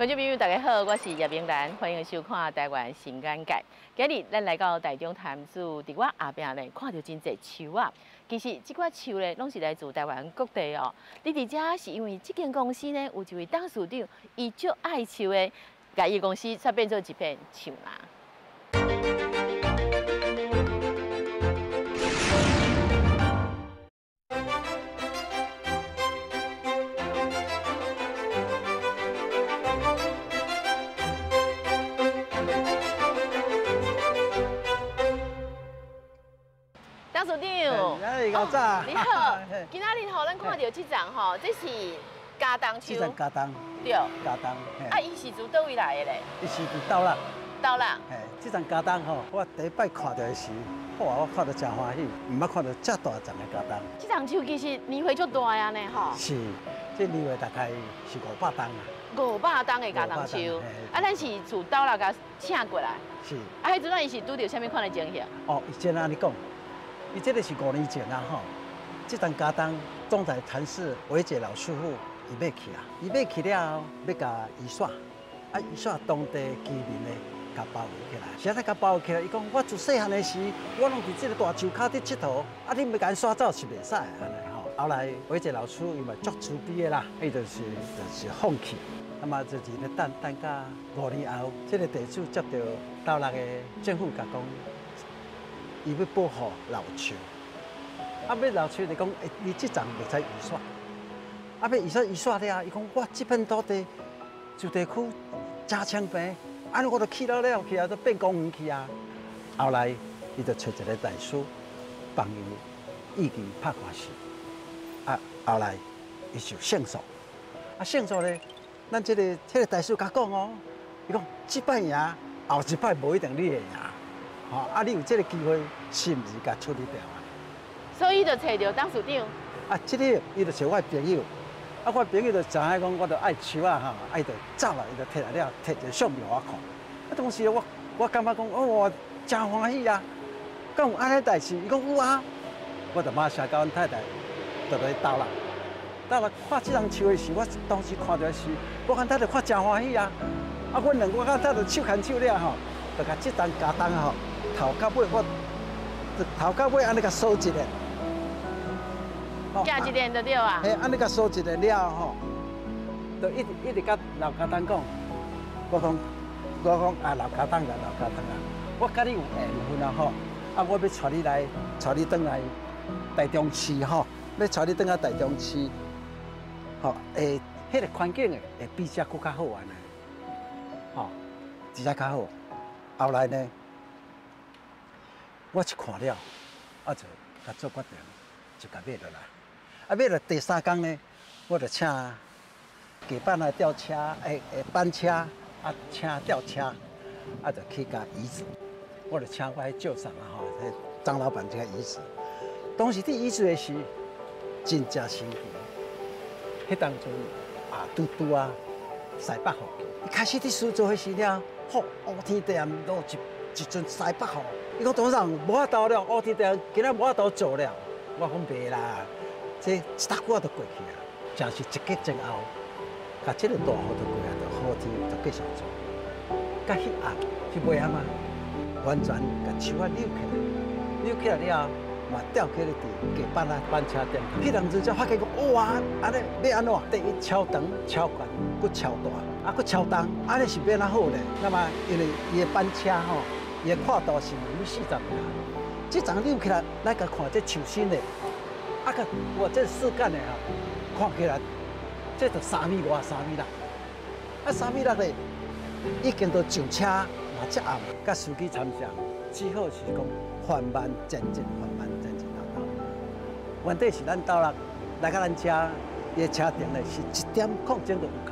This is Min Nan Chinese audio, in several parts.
觀眾朋友，大家好，我是葉明蘭，歡迎收看《台灣新眼界》。今日咱來到台中潭子，佇我後壁呢，看著真濟樹仔。其實這寡樹呢，攏是來自台灣各地哦。佇佇遮是因為這間公司呢，有一位董事長，伊足愛樹的，共伊公司煞變做一片樹林。董事長，哎，老早，你好，今仔日吼，咱看著這叢吼，這是茄苳樹，這叢茄苳，對，茄苳，啊，伊是自佗位來的咧？伊是自斗六，斗六，嘿，這叢茄苳吼，我第一擺看著的時，哇，我看著真歡喜，毋捌看著遮大叢的茄苳。這叢樹其實年歲足大啊呢，吼。是，這年歲大概是500冬啊。500冬的茄苳樹，啊，咱是自斗六共請過來。是。啊，彼陣仔伊是拄著啥物款的情形？哦，伊先按呢講。伊這個是5年前啊吼，這叢茄苳總裁譚氏維傑老師傅伊買去啊，伊買去了後欲共移煞，啊移煞當地居民呢，共包圍起來。是按怎共包圍起來？伊講我自細漢的時，我攏佇這個大樹跤佇𨑨迌，啊恁欲共𪜶刷走是袂使按呢吼。後來維傑老師伊嘛足慈悲的啦，伊就是放棄，那麼就是咧等等到5年後，這個地主接著斗六的政府共講。伊欲保護老樹，啊，欲老樹就講，欸，你這叢袂使移煞，啊，欲移煞移煞了，伊講我這片土地就地區誠清平，按呢我都起了了去啊，都變公園去啊。後來伊就揣一個大師幫伊意見拍官司，啊，後來伊就勝訴，啊，勝訴咧，咱這個大師共講哦，伊講這擺贏，後一擺無一定你會贏。吼，啊！你有這個機會，是毋是共處理掉啊？所以就揣著董事長。啊，這個伊就揣我的朋友，啊，我朋友就知影講，我著愛樹仔吼，啊，伊就走啦，伊就提來了，提一个相片予我看。啊，當時我感覺講，哦，我誠歡喜啊！敢有按呢代誌？伊講有啊。我就馬上共阮太太就來斗六，斗六看這叢樹的時，我當時看著時，我阮太太看誠歡喜啊！啊，阮兩個我佮太太手牽手了吼，就共這叢茄苳吼。頭到尾，我頭到尾按呢共掃一下，行一遍就對啊。嘿，按呢共掃一下了後，就一直一直佮老茄苳講，我講啊，老茄苳啊，老茄苳啊，我佮你有緣分啊吼，啊，我欲帶你來，帶你轉來台中市吼，欲帶你轉來台中市，吼，會彼個環境會比這閣較好按呢，吼，這才較好。後來呢？我一看了，啊就共做決定，就共買落來。啊買落第三工呢，我就請隔板來吊車，欸欸板車，啊請吊車，啊就去共移植。我就請我彼舅嫂啊吼，彼張老闆去共移植。當時佇移植的時，真正神奇。彼當陣啊，拄拄啊，西北雨，伊開始佇施作彼時了，吼烏天地暗落一陣西北雨。伊講董事長無法度了，烏天地今仔無法度做了。我講袂啦，這一搭久就過去啊。真是一結前後，共這個大雨就過啊，就好天就繼續做。到彼暗，彼尾仔嘛，完全共樹仔扭起來，扭起來了後，嘛吊起咧佇隔板仔板車頂。彼當陣才發覺講，哇，按呢欲按怎？第一超長、超懸，閣超大，啊，閣超重，按呢是欲按怎好咧？那麼因為伊的板車吼。伊的跨度是40米，這叢扭起來，來共看這樹身的，啊個哇，這樹幹的吼，看起來這就3米外，3米6，啊3米6咧，已經都上車嘛，遮暗，佮司機參詳，只好是講緩慢前進，緩慢前進到斗。原底是咱斗六來到咱遮，伊的車程咧是1點零鐘就有夠，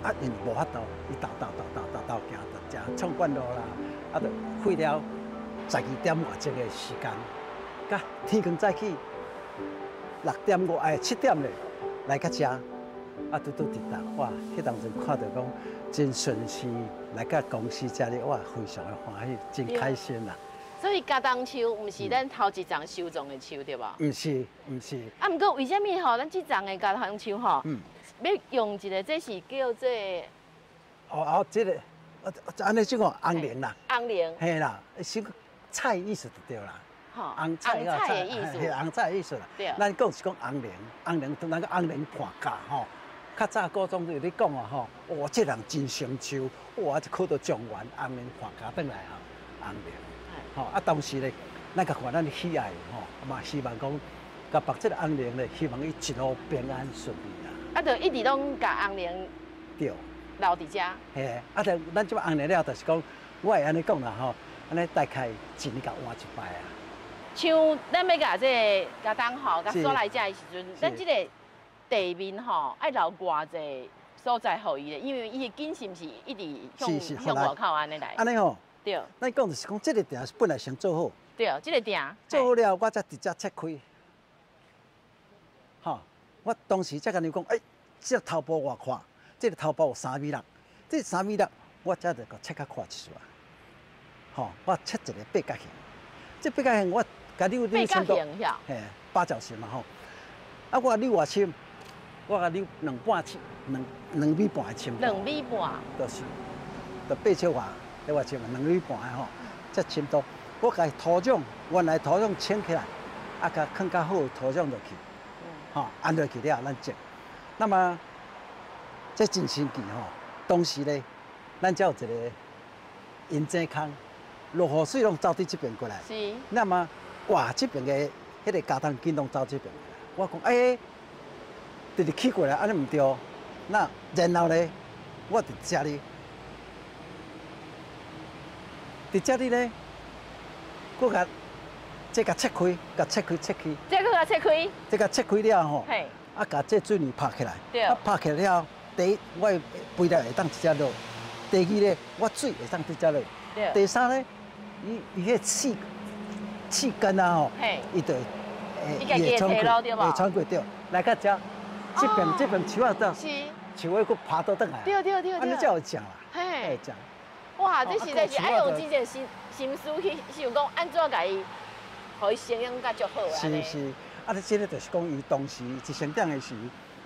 啊，因無法度，伊兜兜兜兜兜兜行到遮創冠路啦。啊，就費了12點外鐘的時間，佮天光早起6點外哎7點咧來到遮，啊拄拄佇搭，哇！彼當陣看著講真順勢來到公司遮裡，哇，非常的歡喜，真開心啦。所以茄苳樹毋是咱頭一叢收種的樹對無？毋是，毋是。啊，毋過為啥物吼？咱這叢的茄苳樹吼，欲用一個這是叫做哦哦，這個，按呢這個紅龍啦。紅龍。嘿啦，是菜意思就對啦。紅菜的意思。嘿，紅菜的意思啦。對。咱講是講紅龍，紅龍，咱講紅龍伴駕吼。較早古早就咧講啊吼，哇，這人真成就，哇，就考到狀元，紅龍伴駕轉來吼，紅龍。吼啊，當時咧，咱共看咱喜愛吼，嘛希望講，共縛這個紅龍咧，希望伊一路平安順利啦。啊，就一直攏共紅龍留佇遮。嘿，啊，就咱這擺紅龍了，就是講，我會按呢講啦吼，按呢大概一年共換一擺啊。像咱欲共這个茄苳吼，共徙來遮的時陣，咱這个地面吼愛留偌濟所在予伊咧，因為伊的根是毋是一直向外口按呢來？按呢吼。對。咱講就是講，這个埕是本來先做好。對，這个埕。做好了，我才直接切開。吼，我當時才共你講，欸，這個頭部偌闊，這个頭部有3米6，這3米6，我才就共切較闊一撮。吼，我切一個八角形，這八角形我共扭八角形，嘿，八角形嘛吼。啊，我扭偌深，我共扭兩半尺，兩米半的深。2米半。就是，就八尺外，遐偌深嘛，2米半的吼，這深度，我共土壤，原來土壤清起來，啊，共囥較好的土壤落去，吼，按落去了，咱種。那麼，這真神奇吼！當時咧，咱遮有一个引井空，落雨水攏走佇這邊過來。那麼，哇，這邊的彼个茄苳根攏走這邊過來。我講，欸，直直起過來，按呢毋對。那然後咧，我佇遮裡，佇遮裡咧，閣共這共切開，共切開切開。這閣共切開。這共切開了吼。啊，共這水泥拍起來。啊，拍起來了，第一，我的肥料會當直接落；第二咧，我水會當直接落。第三咧，伊伊彼刺刺根啊吼，伊就會會穿過，會穿過對。來到遮，這邊這邊樹仔到，樹尾閣爬倒轉來。對對對對。按呢才有食啦。嘿。食。哇，這實在是愛用真濟心思去想講，按怎共伊，予伊生養甲足好啊。是是，啊，你這个就是講，伊當時一成長的時，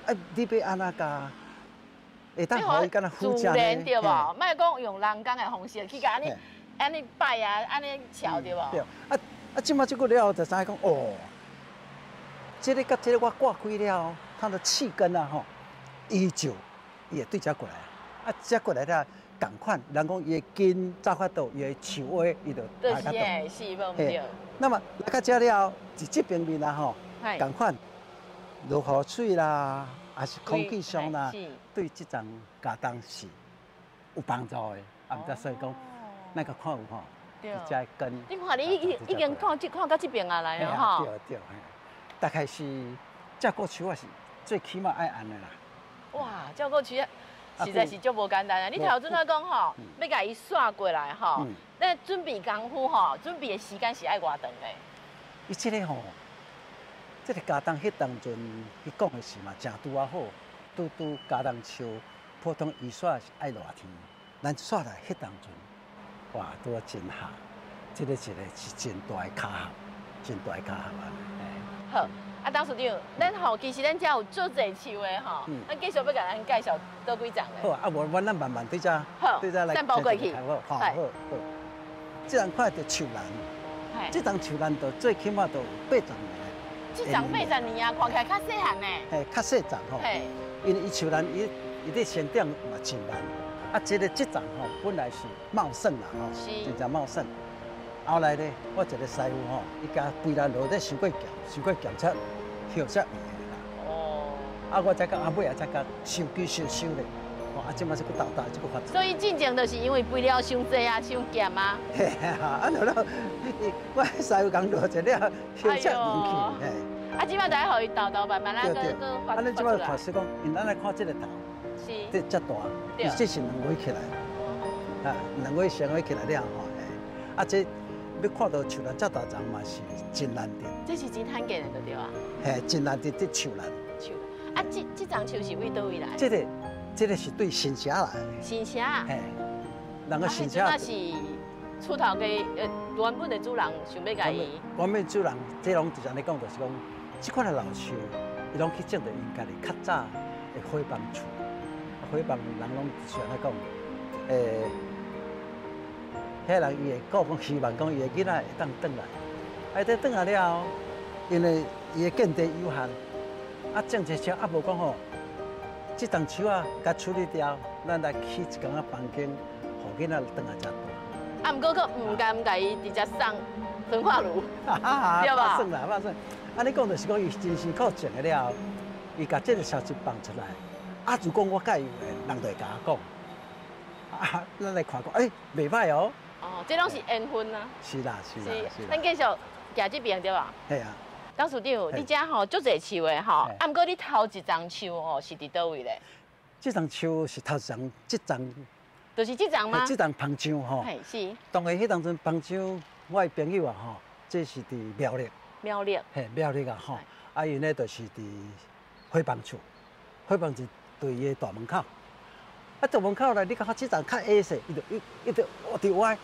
啊，你欲按怎共？會當予伊敢若自然對無？莫講用人工的方式去共按呢按呢擺啊，按呢撨對無？對，啊啊，這馬這久了後就知影講哦，這个佮這个我割開了，它的氣根啊吼，伊就伊會對遮過來，啊，遮過來了，仝款，人講伊的根走較倒，伊的樹尾伊就來較倒。是，無毋對。那麼來到遮了後，佇這邊面啊吼，仝款落雨水啦，還是空氣上啦，對這叢茄苳是有幫助的。啊，毋知所以講，咱共看有吼，這根。你看你已經看到這邊啊來了吼。對對，大概是照顧樹仔是最起碼愛按呢啦。哇，照顧樹仔實在是足無簡單啊！你頭拄仔講吼，欲共伊徙過來吼，那準備工夫吼，準備的時間是愛偌長的？伊這个吼，這个茄苳彼當陣，伊講的是嘛，誠拄仔好，拄拄茄苳樹普通伊徙是愛熱天，咱徙來彼當陣，哇，拄仔真合，這个一个是真大的巧合，真大的巧合啊！好，啊，董事長，咱吼其實咱遮有足濟樹的吼，咱繼續欲共咱介紹佗幾叢咧。好啊，無阮咱慢慢對遮，對遮來散步過去。好，好，好。這叢看著樹蘭，這叢樹蘭就最起碼都有80年。這叢80年啊，看起來較細漢呢。嘿，較細叢吼。因為伊樹蘭伊伊咧生長嘛真慢，啊，這個這叢吼本來是茂盛啦吼，真正茂盛。後來咧，我一個師傅吼，伊共肥料落得傷過鹹，傷過鹹才葉才黃的啦。哦。啊，我才到後尾啊，才共收機收收咧。哦，啊，這馬是閣沓沓這個發。所以進前就是因為肥料傷濟啊，傷鹹啊。嘿啊，啊，了，我師傅共落一了，葉才黃去。嘿。啊，這馬就愛予伊沓沓慢慢啊，閣閣發啊，咱這馬看是講，因咱來看這個頭，這遮大，伊這是兩尾起來，啊，兩尾雙尾起來了吼，嘿，啊這。欲看到樹蘭遮大叢嘛是真難得。這是真罕見的，對啊。嘿，真難得這樹蘭。樹蘭，啊，這叢樹是佗位來？這個是對新社來的。新社。嘿，人個新社。那是出頭家，原本的主人想欲共伊。原本主人，這攏就是按呢講，就是講，這款的老樹，伊攏去種佇𪜶家己較早的伙房厝，伙房人攏是按呢講，遐人伊會顧講，希望講伊的囡仔會當轉來。啊，這轉來了後，因為伊的見地有限，啊，種這樹啊無講吼，這棟樹仔共處理掉，咱來起一間仔房間，予囡仔轉來遮住。啊，毋過閣毋甘共伊直接送焚化爐，對吧？算啦，算。按呢講就是講，伊真辛苦種的了後，伊共這个消息放出來，啊，如果我佮伊有緣，人就會共我講。啊，咱來看看，欸，袂歹哦。哦，這攏是緣分啊。是啦，是啦，是。咱繼續行這邊對吧？係啊。董事長，你遮吼足濟樹的吼，啊，毋過你頭一叢樹吼是佇佗位咧？這叢樹是頭一叢，這叢。就是這叢嗎？這叢芳樟吼。嘿，是。當然，彼當陣芳樟，我的朋友啊吼，這是佇苗栗。苗栗。嘿，苗栗啊吼，啊，𪜶咧就是佇伙房厝，伙房就對伊的大門口。啊，大門口咧，你感覺這叢較矮勢，伊就伊伊就我佇歪，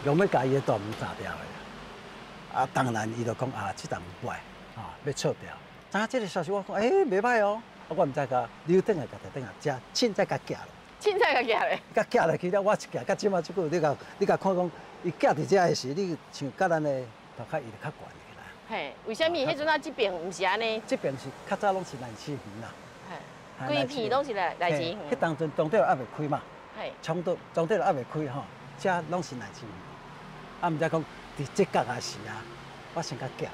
用欲共伊的大門砸掉的。啊，當然伊就講啊，這叢壞，啊，欲撤掉。知影這个消息，我講，欸，袂歹哦。啊，我毋知共留轉來，共提轉來，遮凊彩共寄落。凊彩共寄咧。共寄落去了，我一寄，到這馬這久，你共看講，伊寄佇遮的時，你像佮咱的塗跤伊就較懸起來。嘿，為啥物？彼陣仔這爿毋是按呢？這爿是較早攏是來枝園啦。嘿，規片攏是來來枝園。彼當陣當地猶未開嘛。嘿。從頭當地猶未開吼，遮攏是來枝園。啊，毋知講佇這角仔時啊，我先共寄咧，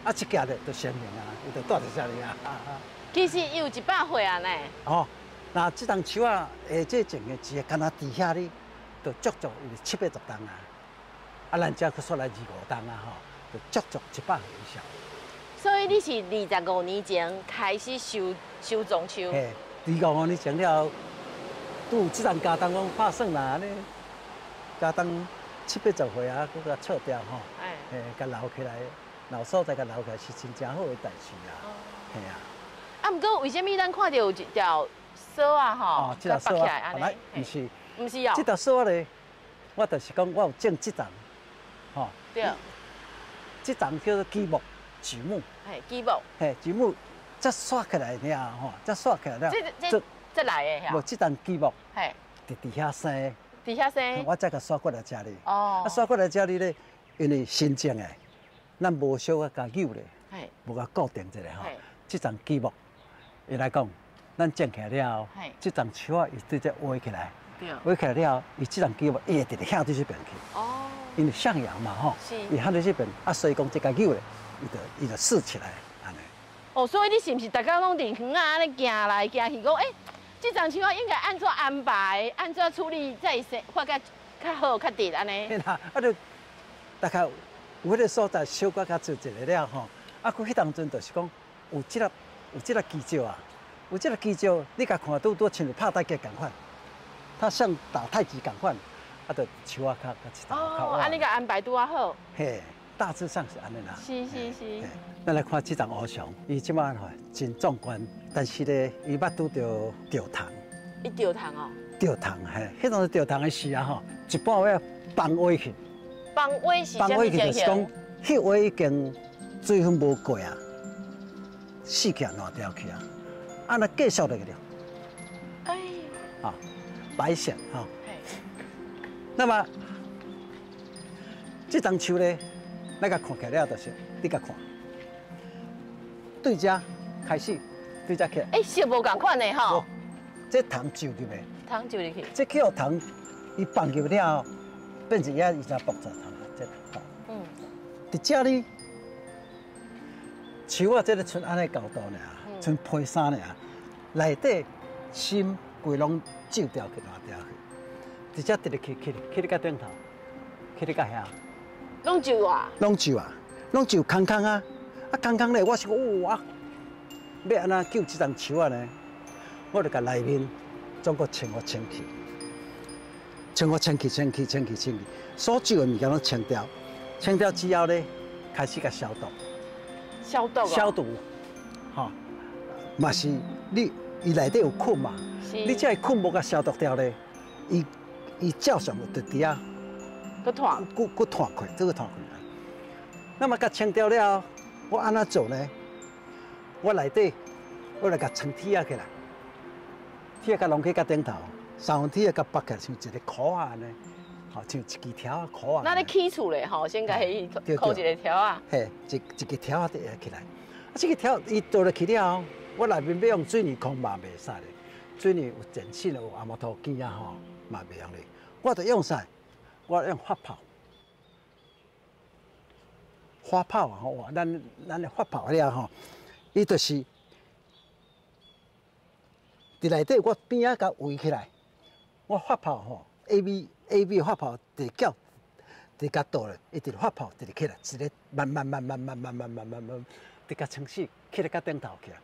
啊，這寄咧就鮮明啊，伊就蹛佇遮爾啊。其實伊有100歲啊呢。哦，那這棟樹仔的這種的，只敢若佇遐哩，就足足有七八十棟啊。啊，咱遮閣煞來25棟啊吼，就足足100歲以上。所以你是25年前開始收收藏樹？嘿，25年前了後，拄有這棟家當講拍算啦，按呢，家當七八十歲啊，閣共撤掉吼，嘿，共留起來，老所在共留起來是真正好的代誌啊，嘿啊。啊，毋過為啥物咱看著有一條索仔吼？哦，這條索仔，來，毋是，毋是哦。這條索仔咧，我就是講我有種這叢，吼。對。這叢叫做櫸木，櫸木。嘿，櫸木。嘿，櫸木，這刷起來爾吼，這刷起來了。這這這來的。無，這叢櫸木。嘿。佇遐生。佇遐生。我才共刷過來遮裡。哦。啊，刷過來遮裡咧，因為新種的，咱無小可共扭咧，無共固定一下吼。這叢櫸木，伊來講，咱種起來了後，這叢樹仔伊直接歪起來，歪起來了後，伊這叢櫸木伊會直直向對這邊去。哦。因為向陽嘛吼，伊向對這邊，啊，所以講這共扭咧，伊就豎起來，按呢。哦，所以你是毋是逐工攏佇園仔按呢行來行去，講，欸，這叢樹仔應該按怎安排，按怎處理，才會生發較較好、較直按呢？嘿啦，啊，就大概有彼个所在小可較做一下了吼，啊，閣彼當陣就是講有這個基石啊，有這個基石，你共看拄拄親像拍太極仝款，它像打太極仝款，啊，就樹仔較較一頭較哦，按呢共安排拄仔好。嘿，大致上是按呢啦。是是是。咱來看這叢烏松，伊這擺吼真壯觀，但是咧，伊捌拄著著蟲。伊著蟲哦。著蟲嘿，彼當時著蟲的時啊吼，一半尾崩歪去。崩歪是崩歪去就是講，彼尾已經水分無過啊，死起來爛掉去啊，啊若繼續落去了。哎。啊，白癬吼。那麼，這叢樹咧，咱共看起來了，就是你共看，對這開始，對這起來。欸，色無仝款的吼。這蟲蛀入的。蟲蛀入去。這去予蟲，伊放入了後，變成遐伊才爆炸蟲啊，這吼。佇這裡，樹仔這个賰按呢高度爾，賰披衫爾，內底心規攏蛀掉去爛掉去。直接直直去去去你到頂頭，去你到遐。攏蛀啊！攏蛀啊！攏蛀空空啊！啊空空咧，我是講哇，欲按怎救這叢樹仔呢？我就共內面總閣清予清氣，清予清氣，清氣，清氣，清氣，所有的物件攏清掉，清掉之後咧，開始共消毒。消毒。消毒，吼，嘛是你伊內底有菌嘛？你這个菌無共消毒掉咧，伊伊照常就佇遐。閣湠。閣閣湠開，這個湠開。那麼共清掉了後，我按怎做呢？我內底，我來共穿鐵仔起來，鐵仔共攏去較頂頭，三分铁仔共縛起來，像一個箍仔按呢，吼，像一支條仔箍仔。那你起厝咧吼，先共伊箍一個條仔。嘿，一支條仔佇起來，啊，這個條伊倒落去了後，我內面欲用水泥空嘛袂使咧，水泥有電線有阿摩托機啊吼，嘛袂用咧。我就用啥？我用發泡，發泡啊吼，咱的發泡了吼，伊就是佇內底我邊仔共圍起來，我發泡吼，A B 發泡直攪，直共倒咧，伊直發泡直起來，一个慢慢慢慢慢慢慢慢慢慢，直共清死，起來較頂頭去啊。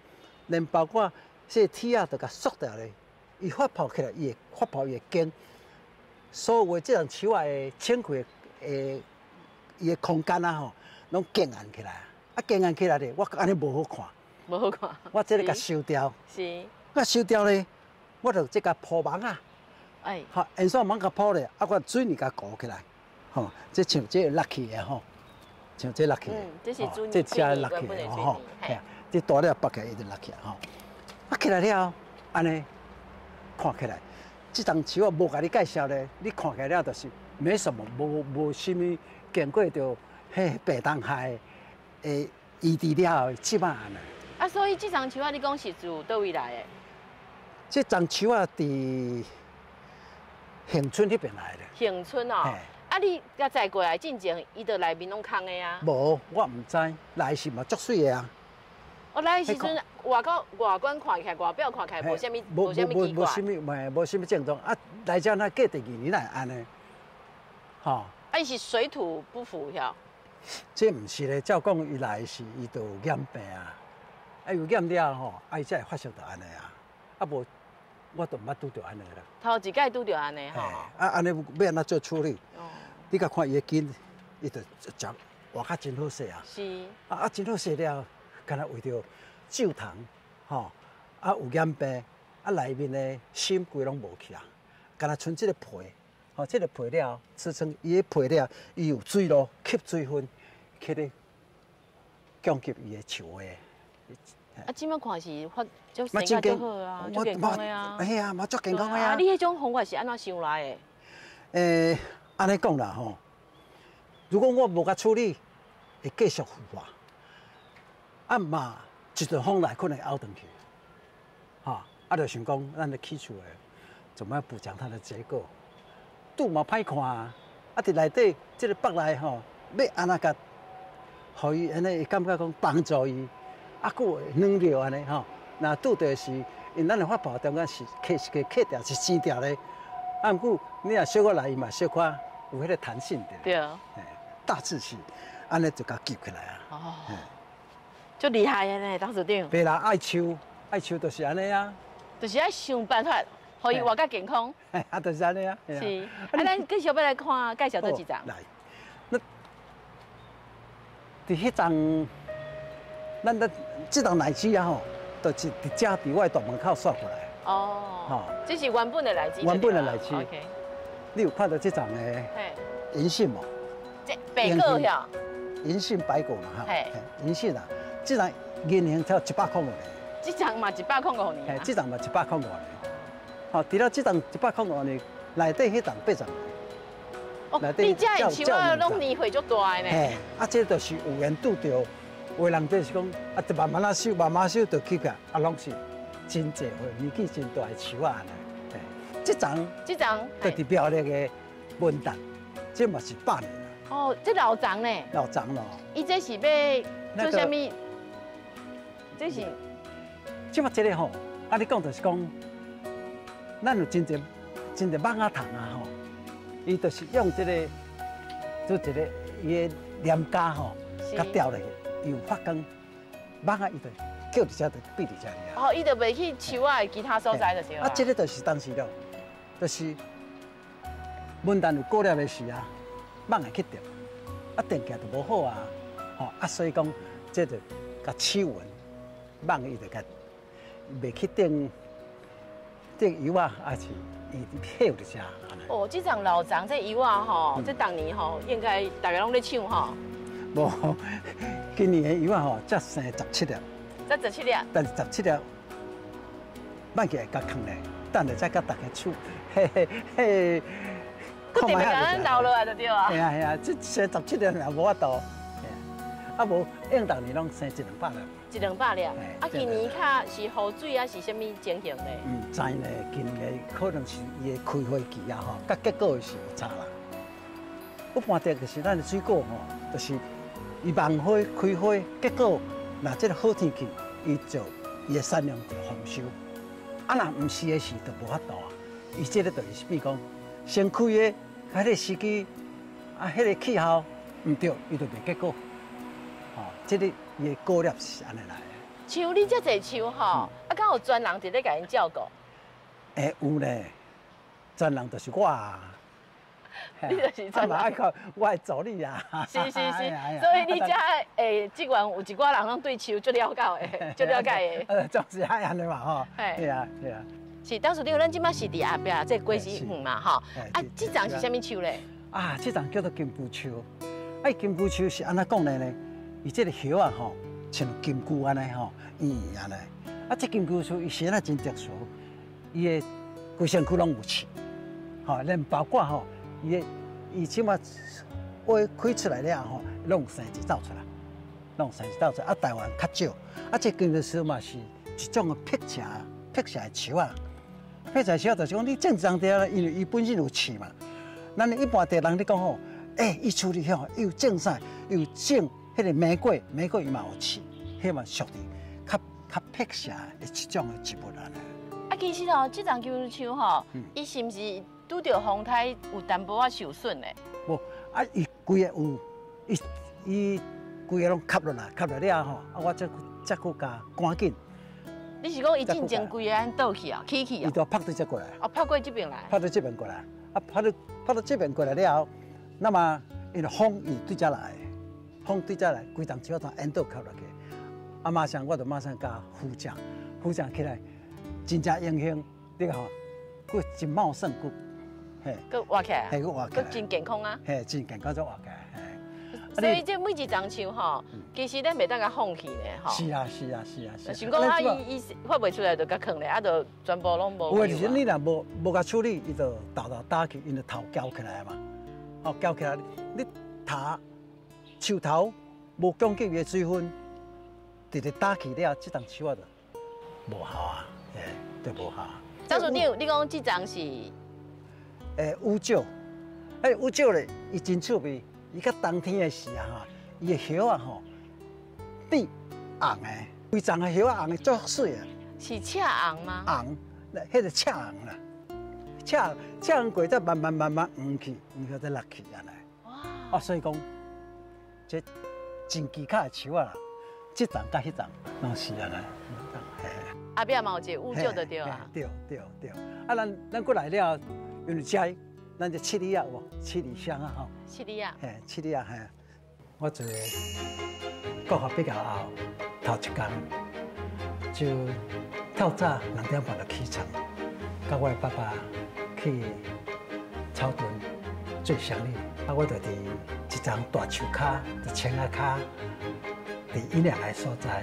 連包括這個鐵仔都共縮掉咧，伊發泡起來，伊會發泡，伊會堅。所有這種樹仔的清氣的伊的空間啊吼，攏堅硬起來。啊，堅硬起來咧，我按呢無好看。無好看。我這个共收掉。我收掉咧，我就這共鋪網仔。好，煙線網共鋪咧，啊，我水泥共糊起來。吼，這像這落去的吼，像這落去的。嗯，這是水泥。這遮落去的吼。嘿，這大了縛起來，伊就落去吼。啊，起來了，按呢看起來。這叢樹我無共你介紹咧，你看起來了就是沒什麼，無啥物經過著彼病蟲害的醫治了後，這擺按呢。啊，所以這叢樹仔你講是自佗位來的？這叢樹仔佇恆春彼邊來的。恆春哦，啊，你共載過來進前，伊就內面攏空的啊？無，我毋知，來時嘛足媠的啊。哦，來的時陣外觀看起來，外表看起來無啥物，無啥物奇怪。無啥物，無啥物症狀啊！來遮那過第二年來按呢，吼。啊，伊是水土不服遐？這毋是咧，照講伊來時伊就有染病啊，啊有染了吼，啊伊才會發生著按呢啊，啊無我都毋捌拄著按呢啦。頭一擺拄著按呢吼。啊，按呢欲按怎做處理？哦。你共看伊的根，伊就食活較真好勢啊。啊啊，真好勢了。敢若為著蛀蟲，吼，啊有染病，啊內面的心規攏無去啊，敢若賰這個皮，吼，這個皮了支撐伊的皮了，伊有水路吸水分，去咧供給伊的樹葉。啊，這擺看是發足生甲足好啊，足健康的啊。嘿啊，嘛足健康的啊。啊，你彼種方法是按怎想來的？按呢講啦吼，如果我無共處理，會繼續腐化。啊嘛，一陣風來可能會拗斷去，吼，啊，就想講，咱咧起厝的，怎麼樣補強它的結構？拄嘛歹看啊！啊，佇內底這个腹內吼，欲按怎共，予伊按呢會感覺講幫助伊，啊，閣會軟著按呢吼。若拄著是，因咱的發泡中間是刻是個刻掉是生掉咧，啊，毋過你若小可來，伊嘛小可有彼个彈性佇。大致是按呢就共救起來啊。哦。足厲害的呢，董事長。別人愛樹，愛樹就是按呢啊。就是愛想辦法，予伊活較健康。啊，就是按呢啊。是。啊，咱繼續欲來看介紹佗一叢。來，那佇彼叢，咱這叢荔枝啊吼，就是佇遮佇我的大門口煞過來。哦。吼，這是原本的荔枝。原本的荔枝。 OK。你有看到這叢的銀杏無？這白果遐。銀杏白果嘛哈。銀杏啊。這叢銀杏才105年。這叢嘛105年。嘿，這叢嘛105年。吼，除了這叢105年，內底彼叢80年。哦，你這的樹仔攏年歲足大的呢。嘿，啊，這就是有緣拄著，有的人就是講，啊，就慢慢仔修，慢慢修就起來，啊，攏是真濟歲，年紀真大的樹仔呢。嘿，這叢，這叢，就佇苗栗的文旦，這嘛是百年啦。哦，這老欉呢？老欉咯。伊這是欲做啥物？這是，這擺這个吼，啊，你講就是講，咱有真濟真濟蠓仔蟲啊吼，伊就是用這个做一个伊的黏膠吼，共吊落去，伊有發光，蠓仔伊就叫佇遮就避佇遮爾。哦，伊就袂去樹仔的其他所在就是。啊，這个就是當時了，就是文旦有果粒的時啊，蠓會去叮，啊叮起來就無好啊，吼啊，所以講這就共驅蚊。蠓伊就共袂去叮叮葉仔，還是伊歇佇遮。哦，這叢老欉這葉仔吼，這逐年吼應該大家攏咧搶吼。無，今年的葉仔吼才生十七粒。才十七粒。但是十七粒，挽起來較囥咧。等下再佮大家處，嘿嘿嘿。閣特別共咱留落來就對啊。係啊係啊，這生17年也無法度。啊無，應當年攏生一兩百粒。一兩百粒。啊，今年較是雨水啊，是啥物情形咧？毋知呢，今年可能是伊的開花期啊吼，佮結果是有差啦。一般的就是咱的水果吼，就是伊萌花開花，結果若這個好天氣，伊就伊的產量就豐收。啊，若毋是的時就無法度啊。伊這個就是變講，先開的，彼個時機啊，彼個氣候毋對，伊就袂結果。吼，這個伊的果粒是按呢來的。像你遮濟樹吼，啊，敢有專人佇咧共𪜶照顧？欸，有咧，專人就是我啊。你就是專人。愛靠我的助理啊。是是是，所以你遮職員有一寡人攏對樹足了解的，足了解的。總是愛按呢嘛吼。係啊係啊。是，董事長，咱這擺是佇後壁這果子園嘛吼。啊，這叢是啥物樹咧？啊，這叢叫做金龜樹。啊，金龜樹是按怎講的呢？伊這個葉仔吼，像金龜按呢吼，圓圓按呢。啊，這金龜樹伊生啊真特殊，伊的規身軀攏有刺，吼，連包括吼，伊的伊這馬花開出來了吼，攏有生子走出來，攏有生子走出來。啊，台灣較少。啊，這金龜樹嘛是一種的辟邪辟邪的樹仔。辟邪樹仔就是講你種一叢佇遐，因為伊本身有刺嘛。咱一般的人咧講吼，欸，伊厝裡吼有種啥？有種。彼個玫瑰，玫瑰伊嘛有刺，彼嘛屬於較較辟邪的一種的植物按呢。啊，其實哦，這叢金龜樹吼，伊是毋是拄著風颱有淡薄仔受損的？無，啊，伊規个有，伊伊規个攏吸落來，吸落了後吼，啊，我才才閣共趕緊。你是講伊進前規個按倒去啊，起去啊？伊就拍對這過來。哦，拍過這邊來。拍對這邊過來，啊，拍到拍到這邊過來了後，那麼因為風伊對這來。風對這來，規叢樹仔全倒吸落去，啊，馬上我就馬上共扶正，扶正起來，真正榮幸，你看吼，閣真茂盛，閣，嘿，閣活起來，嘿，閣活起來，閣真健康啊，嘿，真健康，閣活起來，嘿。所以這每一叢樹吼，其實咱袂當共放棄呢，吼。是啊，是啊，是啊，是。想講啊，伊伊發袂出來就共囥咧，啊，就全部攏無。有的時陣你若無無共處理，伊就沓沓打去，𪜶就頭翘起來嘛，哦，翹起來，你頭。樹頭無供給伊的水分，直直打去了，這叢樹仔就無效啊，嘿，就無效。董事長，你講這叢是？欸，烏桕，欸，烏桕咧，伊真趣味，伊到冬天的時啊，吼，伊的葉仔吼變紅的，規叢的葉仔紅的足媠的。是赤紅嗎？紅，彼個赤紅啦，赤赤紅過才慢慢慢慢黃去，黃去再落去按呢。哇！啊，所以講。這真奇巧的樹仔，這叢佮彼叢攏是按呢。後壁嘛有一個烏桕就對啊。對對對。啊，咱咱過來了，因為這咱這七里仔有無？七里香啊吼。七里仔。嘿，七里仔嘿。我做國學畢業後，頭一工就透早2點半就起床，佮我的爸爸去草屯做生意。啊，我就佇一叢大樹跤，佇青仔跤，佇𪜶兩个所在，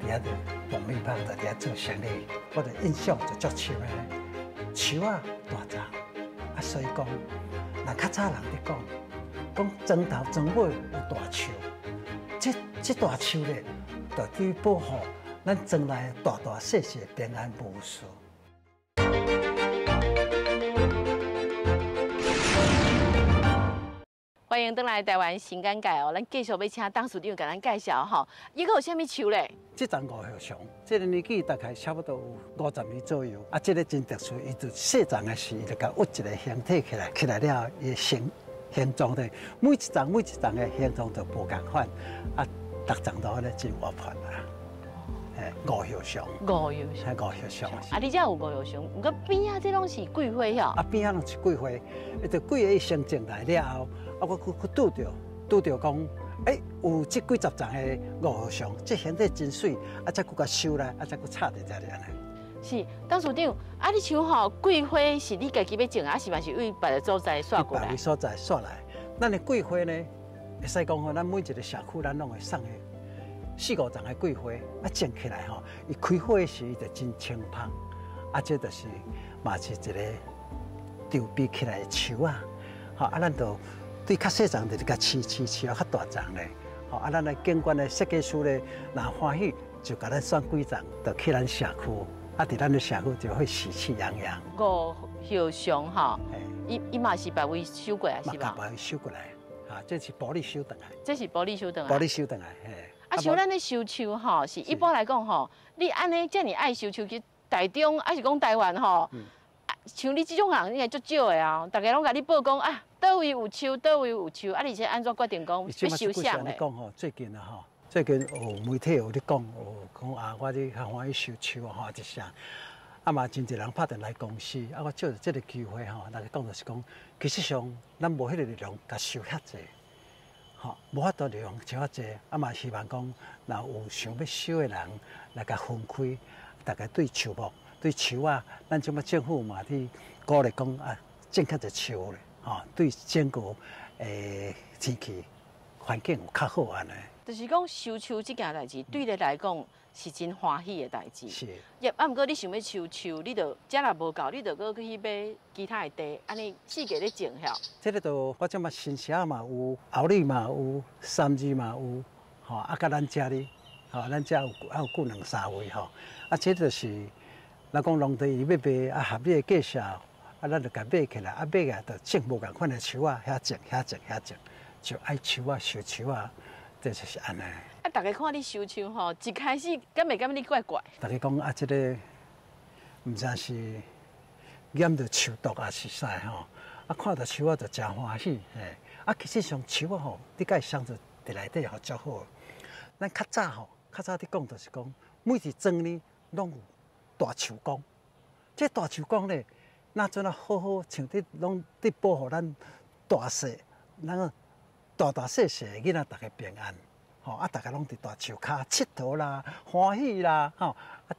佇遐就爆米香，就佇遐做生意。我就印象就足深的，樹仔大叢，啊，所以講，若較早人咧講，講莊頭莊尾有大樹，這這大樹咧，就對保護咱莊內大大細細平安無事。歡迎轉來台灣新簡介哦，咱繼續欲請董事長共咱介紹吼，伊閣有啥物樹咧？這叢五葉松，這個年紀大概差不多有50年左右。啊，這個真特殊，伊就細叢的時，伊就共挖一個形體起來，起來了後，伊的形形狀的每一叢每一叢的形狀都無仝款，啊，逐叢都按呢真活潑啦。嘿，五葉松。五葉松。五葉松。啊，你遮有五葉松，毋過邊仔這攏是桂花吼。啊，邊仔攏是桂花，伊就桂花先種來了後。啊，我去去拄著，拄著講，欸，有這幾十叢的五葉松，這形體真媠，啊，才閣共收來，啊，才閣插佇遮爾按呢。是，董事長，啊，你像吼桂花是你家己欲種，還是嘛是為別个所在徙過來？別个所在徙來。咱的桂花呢，會使講吼，咱每一個社區咱攏會送的四五叢的桂花，啊，種起來吼，伊開花的時伊就真清芳，啊，這就是嘛是一个籌備起來的樹仔，吼啊，咱就對較細叢就是共飼飼飼到較大叢咧，吼啊，咱的景觀的設計師咧，若歡喜就共咱選幾叢，就去咱社區，啊，佇咱的社區就會喜氣洋洋。吳孝祥吼，伊嘛是別位收過來是吧？嘛別位收過來，啊，這是埔里收轉來。這是埔里收轉來。埔里收轉來，嘿。啊，像咱咧收樹吼，是一般來講吼，你按呢遮爾愛收樹，去台中抑是講台灣吼，像你這種人應該足少的啊，逐家攏共你報講啊，佗位有樹，佗位有樹，啊，而且按怎決定講欲收啥咧？講吼，最近啊吼，最近有媒體有咧講，有講啊，我咧較歡喜收樹吼，一啥，啊嘛真濟人拍電來公司，啊，我藉著這个機會吼，來講就是講，其實上咱無彼个力量共收遐濟，吼，無法度力量收遐濟，啊嘛希望講，若有想欲收的人來共分開，大家對樹木、對樹仔，咱這馬政府嘛佇鼓勵講啊，種較濟樹咧，吼，對整個天氣環境有較好按呢。就是講收樹這件代誌，對你來講是真歡喜的代誌。是。啊，毋過你想欲收樹，你就遮若無夠，你就閣去買其他的地，按呢四界咧種遐。這个就我這馬新社嘛有，后里嘛有，三芝嘛有，吼，啊，佮咱遮哩，吼，咱遮有還有顧兩三位吼，啊，這就是咱講農地伊欲賣啊，合理的價數，啊，咱就共買起來，啊，買起來就種無仝款的樹仔，遐種遐種遐種，就愛樹仔收樹仔。這就是按呢。啊，逐家看你收樹吼，一開始敢會感覺你怪怪？逐家講啊，這个毋知是染著樹毒抑是啥吼？啊，看著樹仔就誠歡喜嘿。啊，其實上樹仔吼，你共伊鑲做佇內底吼，足好。咱較早吼，較早佇講就是講，每一莊呢攏有大樹公。這大樹公咧，若陣啊好好像佇攏佇保護咱大細，咱大大細細的囡仔，逐家平安。吼啊！逐家攏佇大樹跤𨑨迌啦，歡喜啦，吼啊！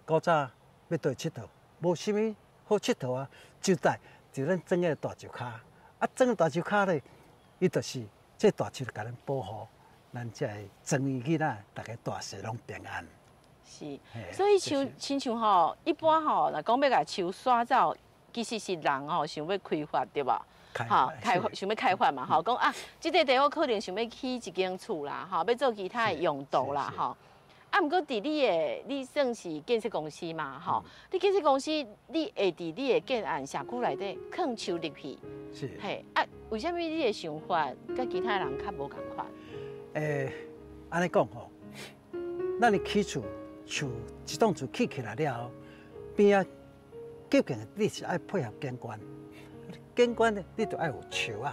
古早欲佗佚佗，無啥物好𨑨迌啊，就在就咱莊个大樹跤。啊，莊大樹跤咧，伊就是這大樹共咱保護，咱這个莊的囡仔，逐家大細攏平安。是，所以像親像吼，一般吼，若講欲共樹徙走，其實是人吼想欲開發對無？吼，開發想欲開發嘛，吼，講啊，這個地方可能想欲起一間厝啦，吼，欲做其他的用途啦，吼。啊，毋過佇你的，你算是建設公司嘛，吼，你建設公司，你會佇你的建案社區內底囥樹入去，嘿，啊，為啥物你的想法佮其他人較無仝款？按呢講吼，咱的起厝樹一棟厝起起來了後，邊仔究竟你是愛配合景觀。景觀咧，你就愛有樹仔，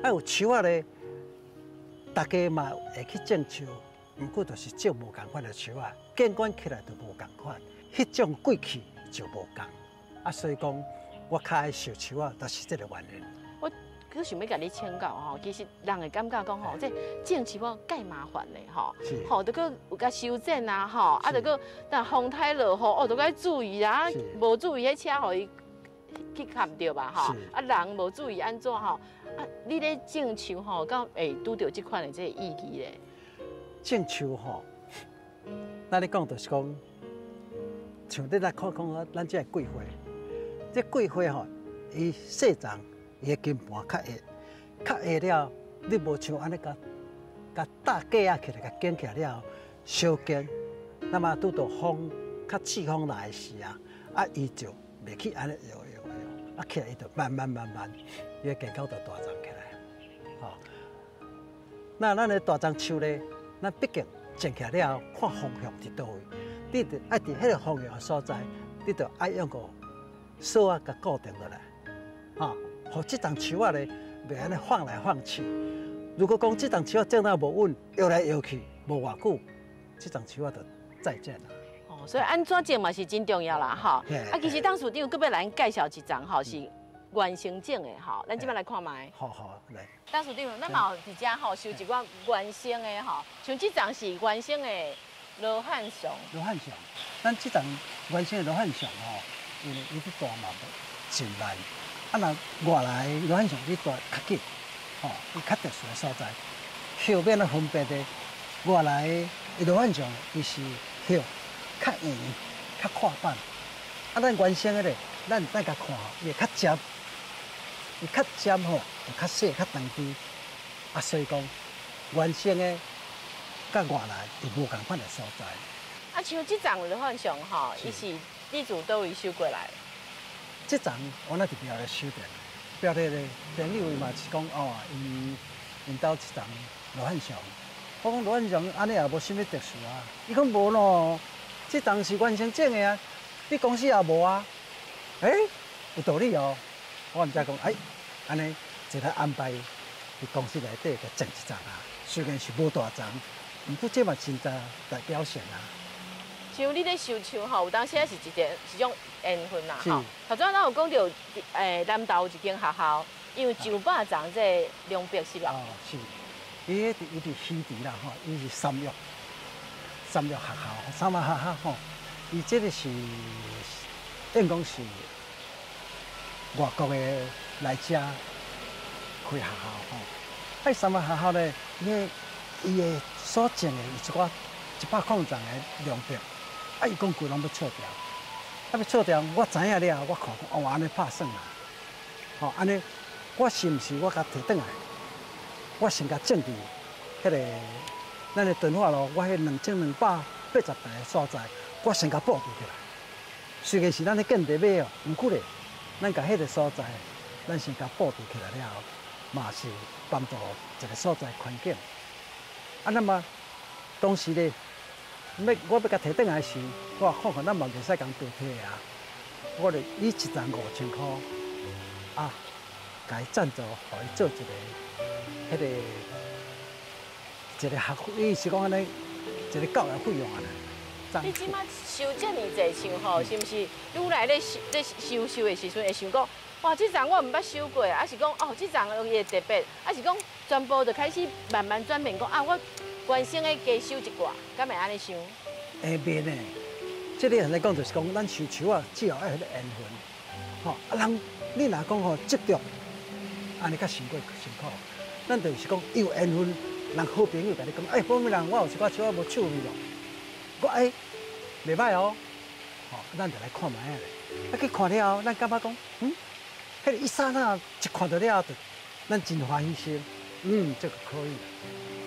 愛有樹仔咧，逐家嘛會去種樹，毋過就是種無仝款的樹仔，景觀起來就無仝款，彼種貴氣就無仝。啊，所以講我較愛收樹仔，就是這个原因。我閣想欲共你請教吼，其實人會感覺講吼，這種樹仔蓋麻煩的吼，吼，著閣有共修剪啊吼，啊，著閣但風颱落雨哦，著閣愛注意啊，無注意彼車予伊去崁著吧吼，啊，人無注意按怎吼？啊，你咧種樹吼，敢會拄著這款的這个意義咧？種樹吼，咱咧講就是講，像你來看講，咱這个桂花，這桂花吼，伊細叢伊的根盤較下，較下了，你無像按呢共共搭架仔起來，共捲起來了，小根，那麼拄著風較季風來的時啊，啊，伊就袂去按呢搖搖搖，啊，起來伊就慢慢慢慢，伊會建到就大叢起來，吼。那咱的大叢樹咧，咱畢竟種起來了後，看方向佇佗位，你著愛佇彼个方向的所在，你著愛用個索仔共固定落來，吼，予這叢樹仔咧袂按呢晃來晃去。如果講這叢樹仔種得無穩，搖來搖去，無偌久，這叢樹仔就再見啦。哦，所以按怎種嘛是真重要啦，吼。啊，其實董事長閣欲來介紹一叢吼，是原生種的吼，咱這擺來看覓。好好來。董事長，咱嘛有佇遮吼收一寡原生的吼，像這叢是原生的羅漢松。羅漢松，咱這叢原生的羅漢松吼，因為伊佇大嘛真慢，啊若外來羅漢松你大較緊，吼，伊較特殊的所在，葉欲按怎分別的，外來的羅漢松伊是葉較圓、較闊板，啊，咱原生的咧，咱共看，伊会較尖，伊較尖吼，就較細、較長枝。啊，所以講原生的佮外來就無仝款的所在。啊，像這叢羅漢松吼，伊是你自佗位收過來？這叢我那佇廟裡收著，廟裡咧朋友伊嘛是講哦，𪜶𪜶兜一叢羅漢松。我講羅漢松按呢也無啥物特殊啊。伊講無咯，這叢是原生種的啊，你公司也無啊。欸，有道理哦。我毋才講，欸，按呢一個安排佇公司內底共種一叢啊。雖然是無大叢，毋過這嘛真濟代表性啊。像你咧收樹吼，有當時是一個是種緣分啦吼。頭先咱有講著，南投有一間學校，因為上百叢這個龍柏是吧？哦，是。伊佇魚池啦吼，伊是三育，三育學校，三育學校吼，伊這個是應講是外國的來遮開學校吼。啊，三育學校咧，伊的所種的有一寡100空叢的龍柏，啊，伊講規攏欲鍤掉，啊，欲鍤掉，我知影了，我看講哦，按呢拍算啦，吼，按呢，我是毋是我共提轉來？我先共種佇彼个咱的敦化路，我彼2280台的所在，我先共布置起來。雖然是咱咧建地買哦，毋過咧，咱共彼个所在，咱先共布置起來了後，嘛是幫助一個所在環境。啊，那麼當時咧，欲我欲共提轉來時，我看看咱嘛袂使共白提啊。我就以一叢5000箍啊，共伊贊助，予伊做一個。彼个一個學費，伊是講按呢，一個教育費用啊。你這馬收遮爾濟樹吼，是毋是愈來咧收咧收收的時陣會想講，哇，這叢我毋捌收過，抑是講哦，這叢伊會特別，抑是講全部就開始慢慢轉變，講啊，我原生的加收一寡，敢會按呢想？會變呢，這個來講就是講，咱收樹仔，只要愛彼个緣分，吼啊人，你若講吼執著，按呢較辛苦辛苦。咱就是講有緣分，人好朋友共你講，欸，好人，我有一寡樹仔無樹味咯，我欸，袂䆀哦，吼，咱就來看覓仔咧。啊，去看了後，咱感覺講，嗯，彼个一剎那一看著了後，就咱真歡喜心，嗯，這個可以，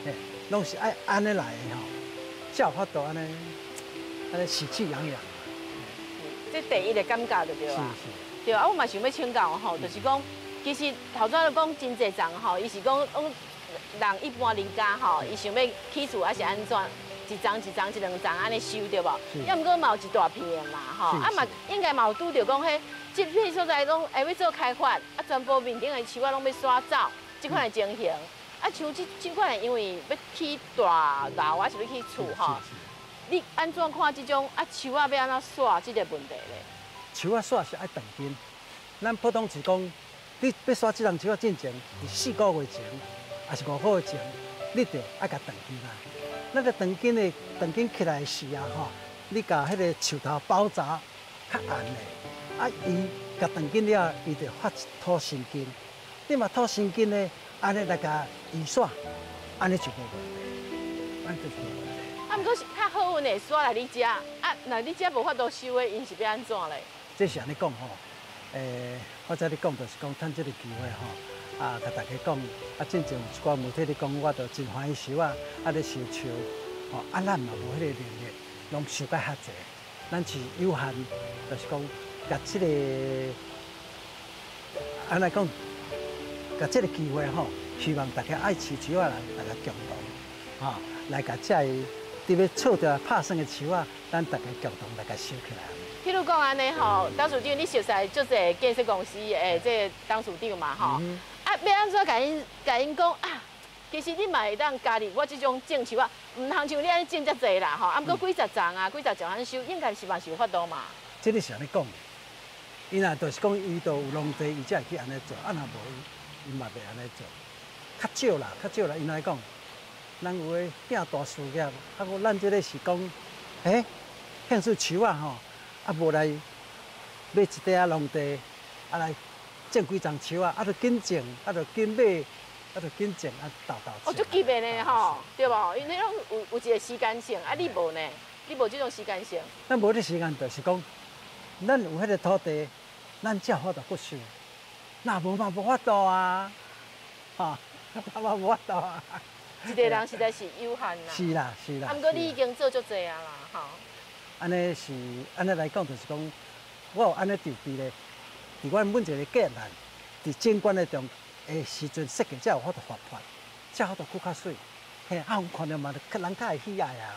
嘿，攏是愛按呢來的吼，才有法度按呢，按呢喜氣洋洋。這第一个感覺就對啊。是是。對啊，我嘛想欲請教吼，就是講。其實頭先講真濟叢吼，伊是講講人一般人家吼，伊想欲起厝抑是按怎，一叢一叢一兩叢按呢收對無？抑毋過嘛有一大片的嘛吼，啊嘛應該嘛有拄著講彼這片所在攏會欲做開發，啊全部面頂的樹仔攏欲徙走，這款的情形。啊像這款的，因為欲起大樓抑是欲起厝吼，你按怎看這種啊樹仔欲按怎徙這個問題咧？樹仔徙是愛斷根，咱普通是講。你欲徙這叢樹仔進前，佇4個月前，抑是5個月前，你就愛共斷根啊。咱個斷根的斷根起來時啊，吼，你共彼个樹頭包紮較硬的，啊，伊共斷根了，伊就發吐新根。你嘛吐新根呢，按呢來共移徙，按呢就無問題，按呢就無問題。啊，毋過是較好運的徙來你遮，啊，若你遮無法度收的，𪜶是欲按怎咧？這是按呢講吼。我才咧講，就是講趁這个機會吼，啊，共大家講，啊，進前有一寡媒體咧講，我都真歡喜收啊，啊咧收樹，吼，啊，咱嘛無彼個能力，攏收甲遐濟，咱是有限，就是講，共這个，按呢講，共這个機會吼，希望大家愛飼樹仔人，大家共同，吼，來共這个佇欲鍤掉拍算的樹仔，咱大家共同來共收起來。譬如講按呢吼，董事長，你熟似足濟建設公司的這個董事長嘛吼，啊，欲按怎共𪜶講啊？其實你嘛會當加入我這種種樹仔，毋通像你按呢種遮濟啦吼，啊，毋過幾十叢啊，幾十叢按呢收，應該是嘛是有法度嘛。這個是按呢講的，伊若就是講伊都有農地，伊才會去按呢做，啊若無，伊嘛袂按呢做。較少啦，較少啦，𪜶來講，人有的拼大事業，啊，閣咱這個是講，欸，興趣樹仔吼。啊，無來買一塊仔農地，啊來種幾叢樹仔，啊，就緊種，啊，就緊買，啊，就緊種，啊，沓沓。哦，足急的呢吼，對無？因為攏有一個時間性，啊，你無呢？你無這種時間性。咱無這時間，就是講，咱有彼个土地，咱才有法度骨收。若無嘛無法度啊，哈，嘛無法度啊。一个人實在是有限啦。是啦，是啦。啊，毋過你已經做足濟啊啦，吼。按呢是按呢來講，就是講我有按呢籌備咧，佇阮每一个建案，佇景觀的中的時陣設計，才有法度活潑，才有法度閣較媠。嘿，啊，看著嘛，人較會喜愛啊。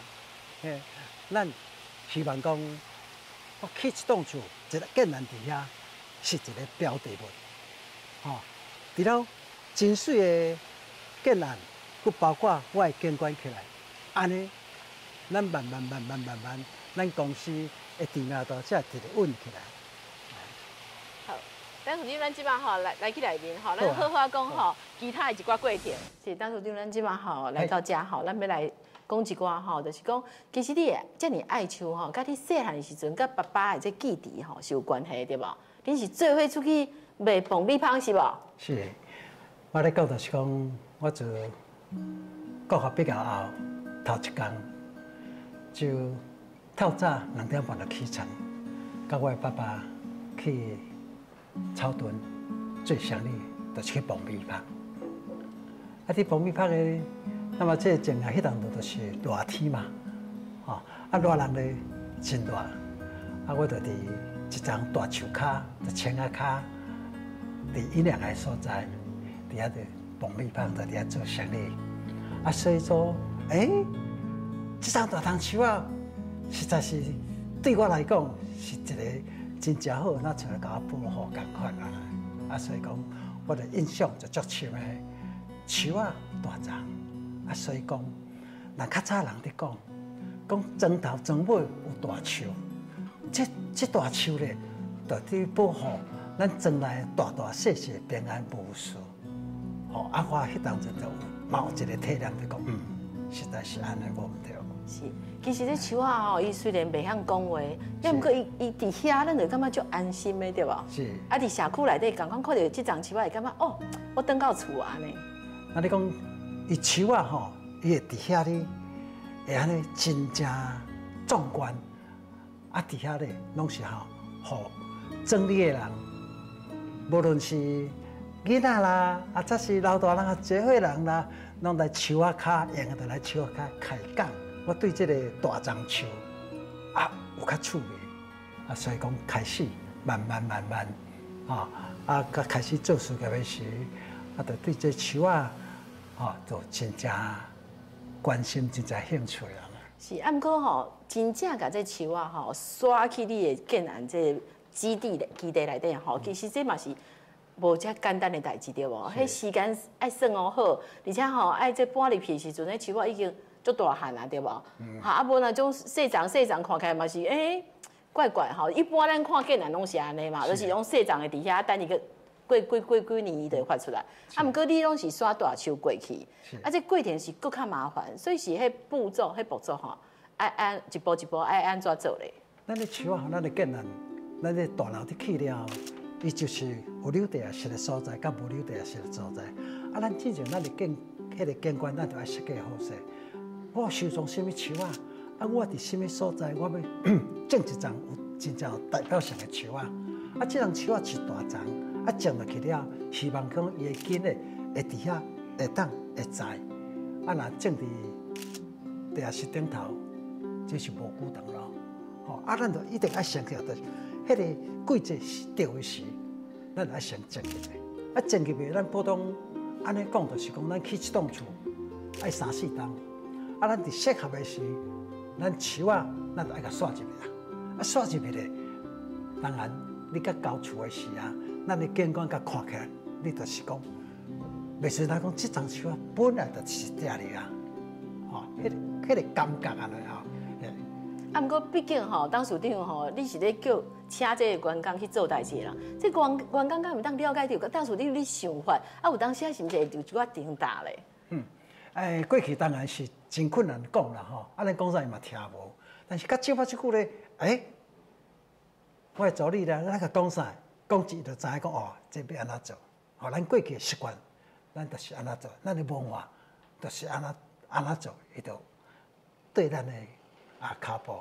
嘿，咱希望講，我起一棟厝，一个建案佇遐是一个標的物，吼。除了真媠的建案，閣包括我的景觀起來，按呢，咱慢慢慢慢慢慢，咱公司的知名度才會直直穩起來。好，董事長，咱這擺吼來來去內面吼，咱好好講吼其他的一寡過程。是，董事長，咱這擺吼來到遮吼，咱欲來講一寡吼，就是講其實你遮爾愛樹吼，佮你細漢的時陣，佮爸爸的這基地吼是有關係對無？恁是做伙出去賣爆米香是無？是，我咧講就是講，我做國學畢業後頭一工就透早2點半就起床，佮我的爸爸去草屯做生意，就是去爆米香。啊，佇爆米香的，那麼這個種啊，彼當陣就是熱天嘛，吼，啊熱人咧真熱，啊我就佇一叢大樹跤，就青仔跤，佇陰涼的所在，佇遐就爆米香，就佇遐做生意。啊，所以說，欸，這叢大桐樹仔，實在是對我來講是一個真正好，若像來共我保護仝款啊。啊，所以講，我的印象就足深的樹仔大叢。啊，所以講，若較早人佇講，講莊頭莊尾有大樹，這這大樹咧，就佇保護咱莊內大大細細平安無事。吼，啊，我彼當陣就嘛有一個體驗，就講，嗯，實在是按呢無毋對。是，其實這樹仔吼，伊雖然袂曉講話，抑毋過伊伊佇遐，咱就感覺足安心的，對無？是。啊，佇社區內底，仝款看著這叢樹仔，會感覺哦，我轉到厝按呢。那你講，伊樹仔吼，伊會佇遐咧，會按呢真正壯觀。啊，佇遐咧，攏是吼，予莊裡的人，無論是囡仔啦，啊，則是老大人啊，社會人啦，攏來樹仔跤，閒的就來樹仔跤開講。我對這個大樟樹啊有較趣味，啊，所以講開始慢慢慢慢，啊啊，佮開始做事業的時，啊，就對這樹仔，吼，就真正關心，真正興趣啊。是，啊，毋過吼，真正共這樹仔吼，徙去你的建案這基地的基地內底吼，其實這嘛是無遮簡單的代誌對無？彼時間愛算哦好，而且吼愛這搬入去的時陣，彼樹仔已經足大漢啊，對無？哈啊無若種細叢細叢看起來嘛是欸怪怪吼。一般咱看建案攏是按呢嘛，就是用細叢的佇遐等伊個過幾過幾年伊就會發出來。啊，毋過你攏是徙大樹過去，啊，這過程是閣較麻煩，所以是彼步驟、彼步驟吼，愛按一步一步愛按怎做咧？咱的樹仔，咱的建案，咱的大樓佇起了後，伊就是有留地下室的所在，佮無留地下室的所在。啊，咱進前咱的景，彼個景觀，咱就愛設計好勢。我收藏啥物樹仔？啊，我佇啥物所在？我欲種一叢有真正有代表性的樹仔。啊，這叢樹仔是大叢，啊，種落去了，希望講伊的根咧會佇遐會當會在。啊，若種佇地下室頂頭，這是無久長咯。吼，啊，咱就一定愛先去，就是彼個季節是對的時，咱愛先種入去。啊，種入去，咱普通按呢講，就是講咱起一棟厝愛三四冬。啊，咱佇適合的時，咱樹仔，咱就愛共徙入去啊。啊，徙入去咧，當然你佮交厝的時啊，咱的景觀佮看起來，你就是講，袂使來講，這叢樹仔本來就是佇裡啊，吼，彼個彼個感覺按呢吼。啊，毋過畢竟吼，董事長吼，你是咧叫請這個員工去做代誌的人，這員員工敢會當了解著？董事長你想法，啊，有當時啊，是毋是會有一寡掙扎咧？嗯，欸，過去當然是真困難講啦吼，啊，咱講啥伊嘛聽無。但是較少啊，這久咧，欸，我的助理咧，咱共講啥，講一就知影講哦，這欲按怎做？吼，咱過去的習慣，咱就是按怎做，咱的文化就是按怎按怎做，伊就對咱的啊跤步，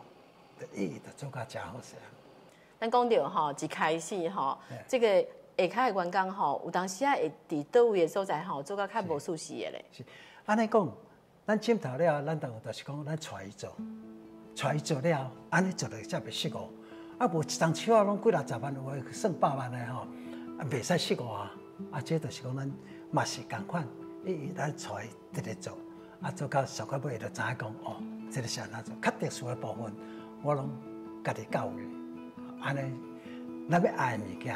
就伊就做甲誠好勢。咱講著吼，一開始吼，這個下跤的員工吼，有當時啊會佇佗位的所在吼，做甲較無舒適的咧。是，按呢講，咱枕頭了，咱就就是講，咱帶伊做，帶伊做了，按呢做落才袂失誤。啊，無一叢樹仔攏幾若十萬，有的算百萬的吼，啊，袂使失誤啊。啊，這就是講咱嘛是仝款，伊咱帶伊直直做，啊，做到上到尾就知影講，哦，這個是按怎做，較特殊的部分，我攏家己教伊。按呢，咱欲愛的物件，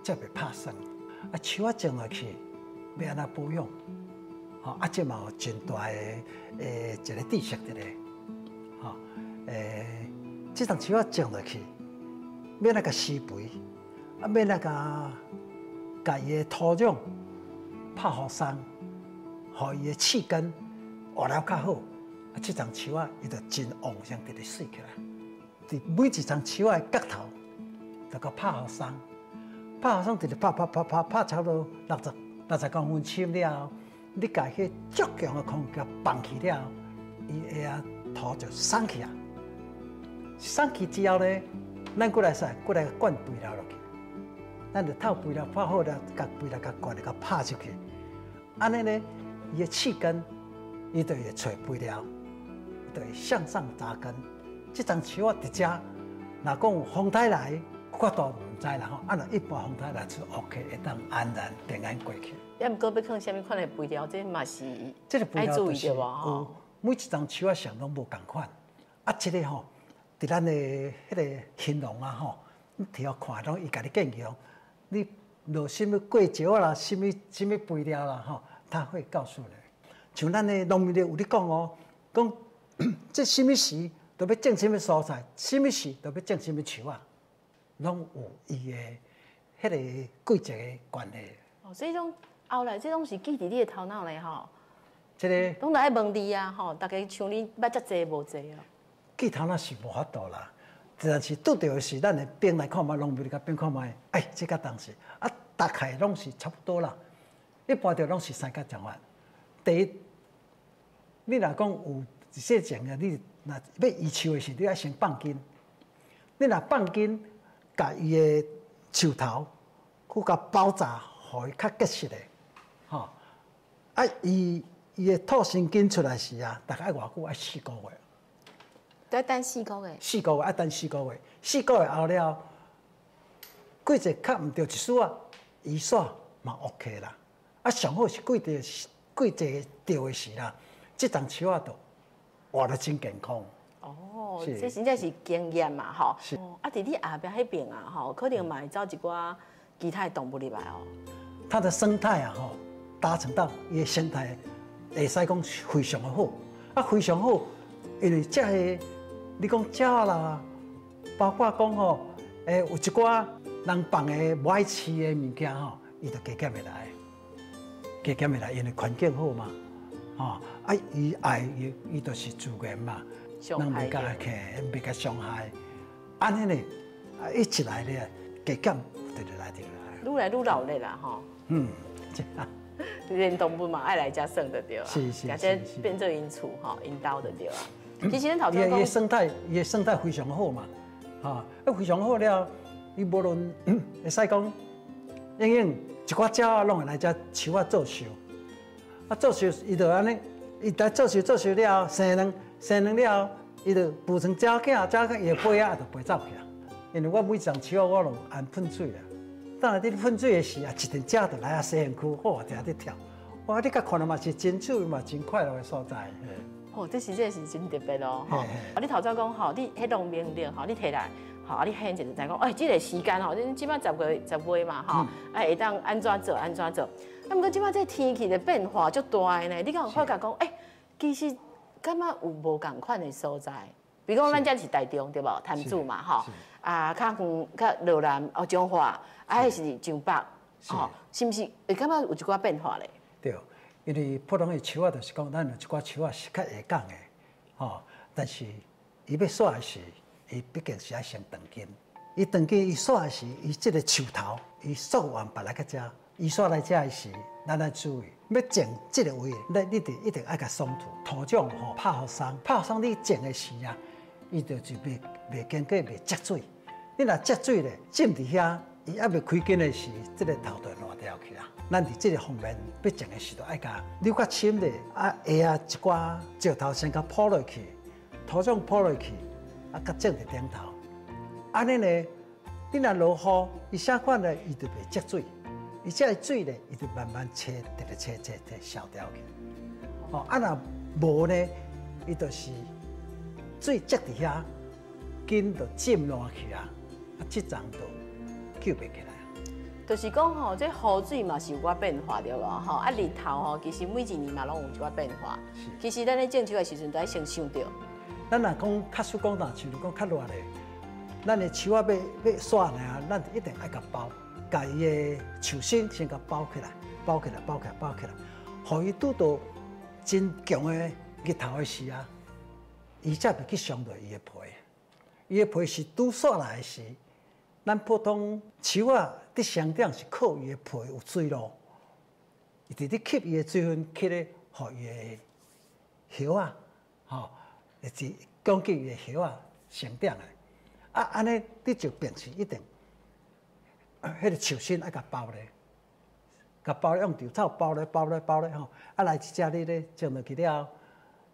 才袂拍酸。啊，樹仔種落去，欲按怎保養？吼，啊，這嘛有真大的一個知識佇咧，吼，這叢樹仔種落去，欲按怎共施肥，啊，欲按怎共共伊的土壤拍予鬆，予伊的氣根活了較好，啊，這叢樹仔伊就真旺盛，直直媠起來。佇每一叢樹仔的角頭，就共拍予鬆，拍予鬆，直直拍拍拍拍拍差不多60公分深了後，你共彼足強的空氣放去了後，伊的土就鬆起來。鬆去之後呢，咱閣來啥？閣來灌肥料落去。咱就透肥料拍好了，共肥料共灌共拍入去。按呢呢，伊的氣根，伊就會揣肥料，就會向上扎根。這叢樹仔佇遮，若講有風颱來，較大毋知啦吼。啊，若一般風颱來是 OK，會當安然平安過去。抑毋過欲放啥物款的肥料，這嘛是這個肥料就是有每一叢樹仔上攏無仝款。啊，這個吼，佇咱的彼個形容啊吼，你摕予看，攏伊共你建議講，你落啥物過石啦，啥物啥物肥料啦吼，他會告訴你。像咱的農民曆有咧講哦，講這啥物時都欲種啥物蔬菜，啥物時都欲種啥物樹仔，攏有伊的彼個季節的關係。哦，這種後來這攏是記佇你的頭腦內吼。這個攏來問你啊吼，大家像你捌遮濟無濟啊？記頭腦是無法度啦，但是拄著的是咱的變來看覓，農民共變看覓，哎，這個當時啊，大概攏是差不多啦。一般著攏是三角狀法。第一，你若講有一些種的，你若欲移樹的時，你愛先放根。你若放根，共伊的樹頭去共包紮，予伊較結實的，吼。啊，伊伊的吐新根出來時啊，大概愛偌久？愛四個月。愛等四個月。四個月愛等四個月，四個月後了，季節較毋著一絲仔，移煞嘛 OK 啦。啊，上好是季節季節著的時啦，這叢樹仔就活得真健康。哦，這真正是經驗嘛，吼。是。啊，佇你後壁彼邊啊，吼，可能嘛會走一寡其他的動物入來哦。它的生態啊，吼，達成到伊的生態會使講非常的好。啊，非常好，因為這個你講鳥啦，包括講吼，有一寡人放的無愛飼的物件吼，伊就加減會來，加減會來，因為環境好嘛，吼，啊，伊愛伊伊就是自然嘛，人袂共去，袂共傷害，按呢呢，啊，一起來咧，加減就來就來。愈來愈鬧熱啦，吼。嗯，這樣。連動物嘛愛來遮耍就對啊，是是是，變做𪜶厝吼，𪜶兜就對啊。其實咱頭先講，伊生態，伊的生態非常好嘛，哈，啊非常好了，伊無論會使講，永遠一寡鳥仔攏會來遮樹仔做岫，啊做岫，伊就按呢，伊來做岫做岫了後，生卵生卵了後，伊就孵成鳥仔，鳥仔伊的飛仔就飛走去啊。因為我每一叢樹仔我攏按噴水啊，當來佇噴水的時啊，一陣鳥就來啊洗身軀，好，定佇跳，哇！你共看了嘛是真趣嘛，真快樂的所在。哦，這是這是真特別咯，吼！啊，你頭先講吼，你彼農民曆吼，你提來，吼，啊，你現在就知講，哎，這個時間吼，你這擺10月10月嘛，吼，啊，會當按怎做按怎做。啊，毋過這擺這天氣的變化足大的呢，你敢有發覺講，欸，其實感覺有無仝款的所在？比如講，咱遮是台中對無？潭子嘛，吼，啊，較遠較羅南哦，彰化，啊，彼是上北，吼，是毋是會感覺有一寡變化咧？對。因為普通的樹仔就是講，咱有一寡樹仔是較下降的，吼，但是伊欲煞的時，伊畢竟是愛先斷根。伊斷根，伊煞的時，伊這個樹頭，伊溯源別來到遮，伊煞來遮的時，咱愛注意，欲種這個位，你得一定愛共鬆土，土壤吼拍予鬆，拍予鬆，你種的時啊，伊就是袂經過袂積水，你若積水咧浸佇遐，伊猶未開根的時，這个頭就會爛掉去啊。咱佇這个方面欲種的時，就愛共留較深咧，啊下啊一寡石頭先共鋪落去，土壤鋪落去，啊，佮種佇頂頭。按呢呢，你若落雨，伊啥款咧，伊就袂積水，伊這个水咧，伊就慢慢切，直直切切切消掉去。哦，啊若無呢，伊就是水積佇遐，根就浸爛去啊，啊，這叢就救袂起來。就是講吼，這雨水嘛是有寡變化對無吼？啊，日頭吼，其實每一年嘛攏有一寡變化。其實咱咧種樹的時陣，都愛先想著。咱若講較少講，若像講較熱咧，咱的樹仔欲欲煞呢，咱就一定愛共包，共伊的樹身先共包起來，包起來，包起來，包起來，予伊拄著真強的日頭的時啊，伊才袂去傷著伊的皮。伊的皮是拄煞來的時，咱普通樹仔佇成長是靠伊的皮有水露，伊直直吸伊的水分，吸咧，予伊的葉仔，吼，會是供給伊的葉仔成長的。啊，按呢你就變成一定，彼个樹身愛共包咧，共包咧用稻草包咧，包咧，包咧吼。啊，來一隻你咧種落去了後，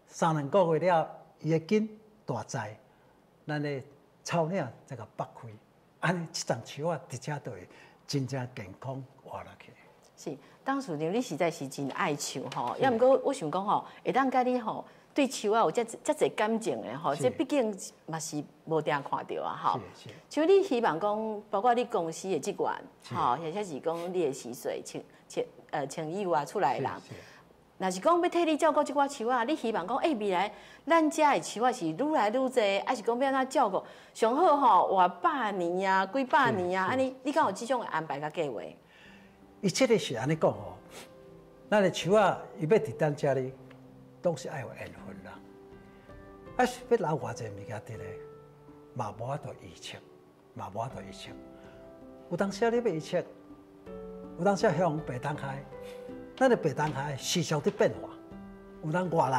三兩個月了後，伊的根大在，咱的草嶺再共拔開，按呢這叢樹仔佇遮就會真正健康活落去。是，董事長，你實在是真愛樹吼，猶毋過我想講吼，會當佮你吼對樹仔有遮遮濟感情的吼，這畢竟嘛是無定看著啊吼。像你希望講，包括你公司的職員，吼，或者是講你的序歲、親親親友啊、厝內的人，若是講欲替你照顧這寡樹仔，你希望講，欸，未來咱遮的樹仔是愈來愈濟，抑是講欲按怎照顧？上好吼，活百年啊，幾百年啊，按呢，你敢有這種的安排佮計畫？伊這个是按呢講吼，咱的樹仔伊欲佇咱遮裡，攏是愛有緣分啦。啊，是欲留偌濟物件佇咧，嘛無法度預測，嘛無法度預測。有當時你欲預測，有當時向病蟲害，咱的病蟲害時常佇變化，有當外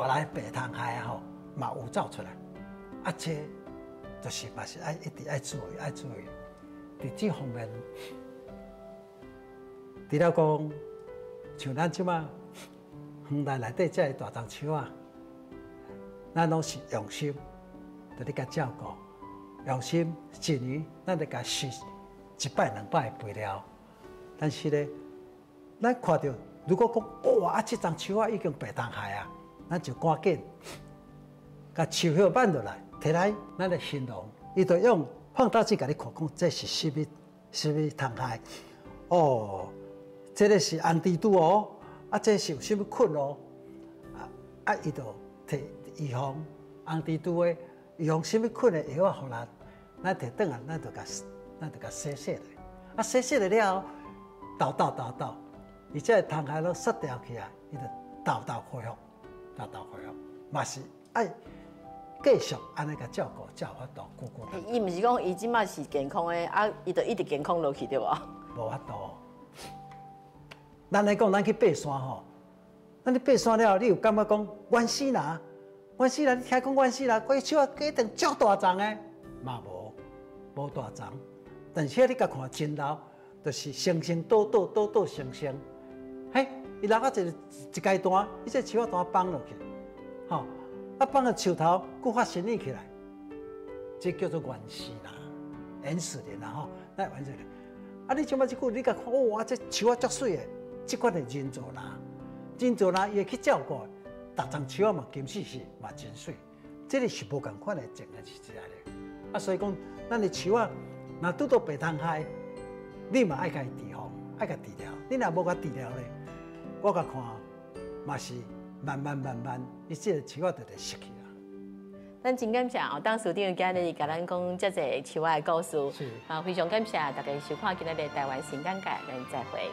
來病蟲害啊吼，嘛有走出來。啊，這就是嘛是愛一直愛注意，愛注意。佇這方面，除了講，像咱這馬園內內底這个大樟樹仔，咱攏是用心佇咧共照顧，用心一年咱就共施一擺兩擺肥料。但是咧，咱看著如果講哇，啊，這叢樹仔已經病蟲害啊，咱就趕緊共樹葉挽落來，提來咱的形容，伊就用放大鏡共你看，講這是啥物啥物蟲害哦。這个是紅蜘蛛哦，啊，這是有啥物菌哦，啊啊，伊就提預防紅蜘蛛的，預防啥物菌的藥仔，予咱，咱提轉來，咱就共洗洗咧，啊，洗洗咧了後，沓沓沓沓，伊這个蟲害攏殺掉去啊，伊就沓沓恢復，沓沓恢復，嘛是愛繼續按呢共照顧，才有法度久久。伊毋是講伊這馬是健康的，啊，伊就一直健康落去對無？無法度。咱來講，咱去爬山吼，咱去爬山了後，你有感覺講原始林？原始林，你聽講原始林，嗰樹仔一定足大叢的，嘛無，無大叢。但是你共看真老，就是生生倒倒倒倒生生，嘿，伊老到一個一階段，伊這樹仔都崩落去，吼，啊崩個樹頭，閣發新芽起來，這叫做原始林，原始林啦吼，那原始林。啊，你這擺這久，你共看，哇，這樹仔足媠的。這款的人造林，人造林伊會去照顧，逐叢樹仔嘛金絲絲嘛真媠，這个是無仝款的種的是這樣的。啊，所以講，咱的樹仔若拄著病蟲害，你嘛愛共伊治防，愛共治療。你若無共治療咧，我共看嘛是慢慢慢慢，伊這个樹仔就會死去啊。咱真感謝哦，董事長今日共咱講遮濟樹仔的故事，啊，非常感謝大家收看今日的台灣新眼界，咱再會。